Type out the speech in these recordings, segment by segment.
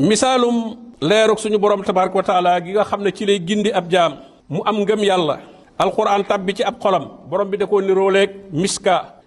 misaalum leerug suñu borom tabaraka wa taala gi nga xam ne ci lay gindi ab jaam mu am ngëm yàlla alquran tabbi ci ab xolam borom bi da koo nirooleeg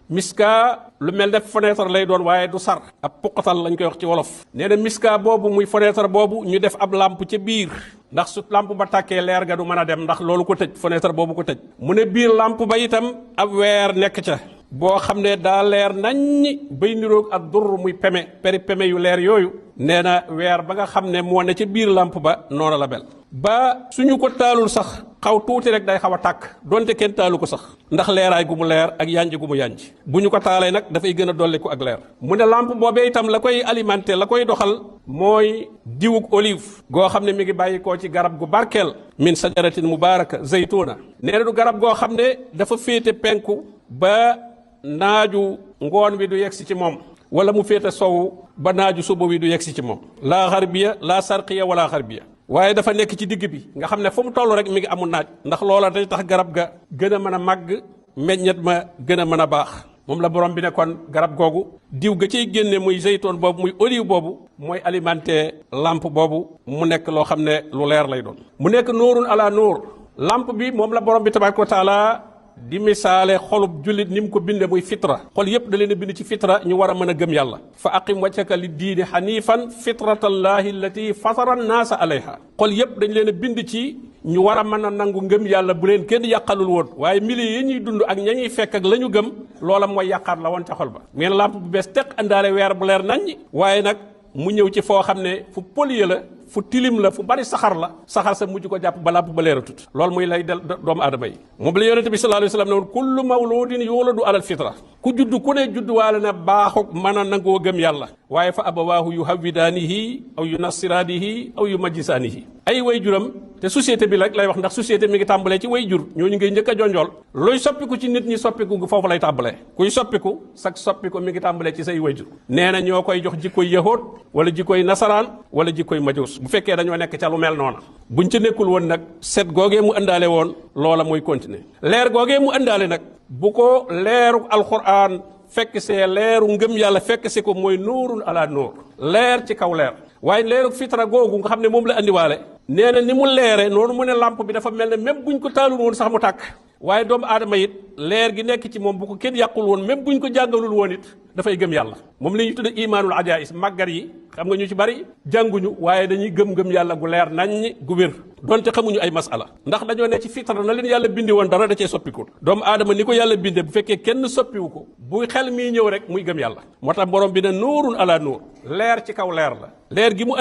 miska lu mel ne fenêtre lay doon waaye du sar ab puqatal lañ koy wax ci wolof nee na miska boobu muy fenêtre boobu ñu def ab lampe ca biir ndax su lampe ba tàkkee leer ga du mën a dem ndax loolu ko tëj fenêtre boobu ko tëj mu ne biir lampe ba itam ab weer nekk ca boo xam ne daa leer naññi bay niroog ak dur muy peme yu leer yooyu nee na weer ba nga xam ne moo ne ca biir lampe ba noonu la mel ba suñu ko taalul sax xaw tuuti rek day xaw a tàkk donte kenn taalu ko sax ndax leeraay gu mu leer ak yanj gu mu yanj bu ñu ko taalee nag dafay gën a dolliku ak leer mu ne lampe boobee itam la koy alimenter la koy doxal mooy diwug olive goo xam ne mi ngi bàyyi koo ci garab gu barkeel min sajaratin mubaraka zaytuna nee na du garab goo xam ne dafa féete penku ba naaju ngoon wi du yegsi ci moom wala mu féete sowu ba naaju suba wi du yegsi ci moom laa xarbiya laa sarqiya wala xarbiya waaye dafa nekk ci digg bi nga xam ne fu mu toll rek mi ngi amul naaj ndax loola day tax garab ga gën a mën a màgg meññet ma gën a mën a baax moom la borom bi ne kon garab googu diw ga ciy génne muy zeytoon boobu muy olive boobu mooy alimenter lampe boobu mu nekk loo xam ne lu leer lay doon mu nekk nuurun ala nuur lampe bi moom la borom bi tabaraka wa taala di misaale xolub jullit ni mu ko binde muy fitra xol yépp da leen a bind ci fitra ñu war a mën a gëm yàlla fa aqim wajhaka li diini xanifan fitratallahi allati fatara annaasa alayha xol yépp dañ leen a bind ci ñu war a mën a nangu ngëm yàlla bu leen kenn yàqalul woon waaye mili yi ñuy dund ak ña ñuy fekk ak la ñu gëm loola mooy yàqaat la woon ca xol ba ngeen lamp bu bees teq àndaale weer bu leer naññ waaye nag mu ñëw ci foo xam ne fu polier la fu tilim la fu bari saxar la saxar sa mujj ko jàpp ba làmp ba leeratut loolu muy lay del doomu aadama yi moom la yonente bi sallallahu alayhi wasallam ne woon kullu mawludin yuladu alal fitra ku judd ku ne judd waale na baaxuk mën a nangoo gëm yàlla waaye fa abawaahu yuhawwidaanihi aw yunassiraanihi aw yumajjisaanihi ay way juram te société bi rek lay wax ndax société mi ngi tàmbalee ci way jur ñooñu ngay njëkk a jonjool looy soppiku ci nit ñi soppiku gu foofu lay tàmbalee kuy soppiku sag soppiku mi ngi tàmbalee ci say way jur nee na ñoo koy jox jikkoy yahood wala jikkoy nasaraan wala jikkoy majuus bu fekkee dañoo nekk ca lu mel noona buñ ca nekkul woon nag set googee mu ëndaale woon loola mooy continuer leer googee mu ëndaale nag bu ko leeru alquran fekk see leeru ngëm yàlla fekk si ko mooy nuurun ala nuur leer ci kaw leer waaye leeru fitra googu nga xam ne moom la andiwaale nee na ni mu leere noonu mu ne lampe bi dafa mel ne même buñ ko taalul woon sax mu tàkk waaye doomu aadama it leer gi nekk ci moom bu ko kenn yàqul woon même buñ ko jàngalul woon it dafay gëm yàlla moom la ñuy tudde imaanul ajaais màggar yi xam nga ñu ci bari jànguñu waaye dañuy gëm yàlla gu leer naññ gu wér donte xamuñu ay masala ndax dañoo ne ci fitra na leen yàlla bindi woon dara da cee soppiku doomu aadama ni ko yàlla binde bu fekkee kenn soppiwu ko bu xel mii ñëw rek muy gëm yàlla moo tax borom bi ne nuurun ala nuur leer ci kaw leer la leer gi mu